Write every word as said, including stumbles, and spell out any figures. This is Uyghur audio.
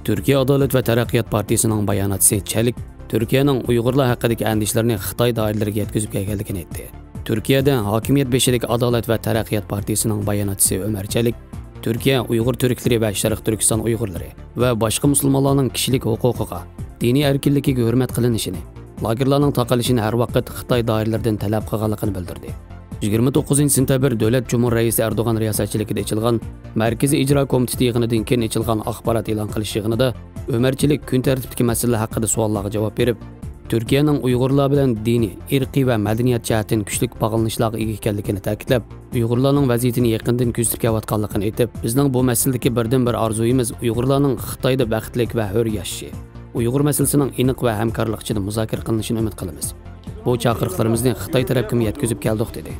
تۈركىيە ئادالەت ۋە تەرەققىيات پارتىيىسىنىڭ باياناتچىسى چەلىك تۈركىيەنىڭ ئۇيغۇرلار ھەققىدىكى ئەندىشىلىرىنى خىتاي دائىرىلىرىگە يەتكۈزۈپ كەلگەنلىكىنى ئېيتتى. تۈركىيەدە ھاكىمىيەت بېشىدىكى ئادالەت ۋە تەرەققىيات پارتىيىسىنىڭ باياناتچىسى ئۆمەر چەلىك تۈركىيە ئۇيغۇر تۈركلىرى ۋە شەرقىي تۈركىستان ئۇيغۇرلىرى ۋە باشقا مۇسۇلمانلارنىڭ كىشىلىك ھوقۇقىغا، دىنىي ئەركىنلىكىگە ھۆرمەت قىلىنىشىنى، لاگېرلارنىڭ تاقىلىشىنى ھەر ۋاقىت خىتاي دائىرىلىرىدىن تەلەپ قىلغانلىقىنى بىلدۈردى. يىگىرمە توققۇزىنچى سېنتەبىر دۆلەت جۇمھۇر رەئىسى ئەردوغان رىياسەتچىلىكىدە ئېچىلغان مەركىزىي ئىجرا كومىتېتى يىغىنىدىن كېيىن ئېچىلغان ئاخبارات ئېلان قىلىش يىغىنىدا ئۆمەر چېلىك كۈن تەرتىپتىكى مەسىلىلەر ھەققىدە سوئاللارغا جاۋاب بېرىپ، تۈركىيەنىڭ ئۇيغۇرلار بىلەن دىنىي، ئىرقىي ۋە مەدەنىيەت جەھەتتىن كۈچلۈك باغلىنىشلارغا ئىگە ئىكەنلىكىنى تەكىتلەپ، ئۇيغۇرلارنىڭ ۋەزىيىتىنى يېقىندىن كۆزىتىپ كېلىۋاتقانلىقىنى ئېيتىپ، بىزنىڭ بۇ مەسىلىدىكى بىردىنبىر ئارزۇيىمىز ئۇيغۇرلارنىڭ خىتايدا بەختلىك ۋە ھۆر ياشىشى، ئۇيغۇر مەسىلىسىنىڭ ئېنىق ۋە ھەمكارلىق ئىچىدە مۇزاكىرە قىلىنىشىنى ئۈمىد قىلىمىز. بۇ چاقىرىقلىرىمىزنى خىتاي تەرەپكىمۇ يەتكۈزۈپ كەلدۇق، دېدى.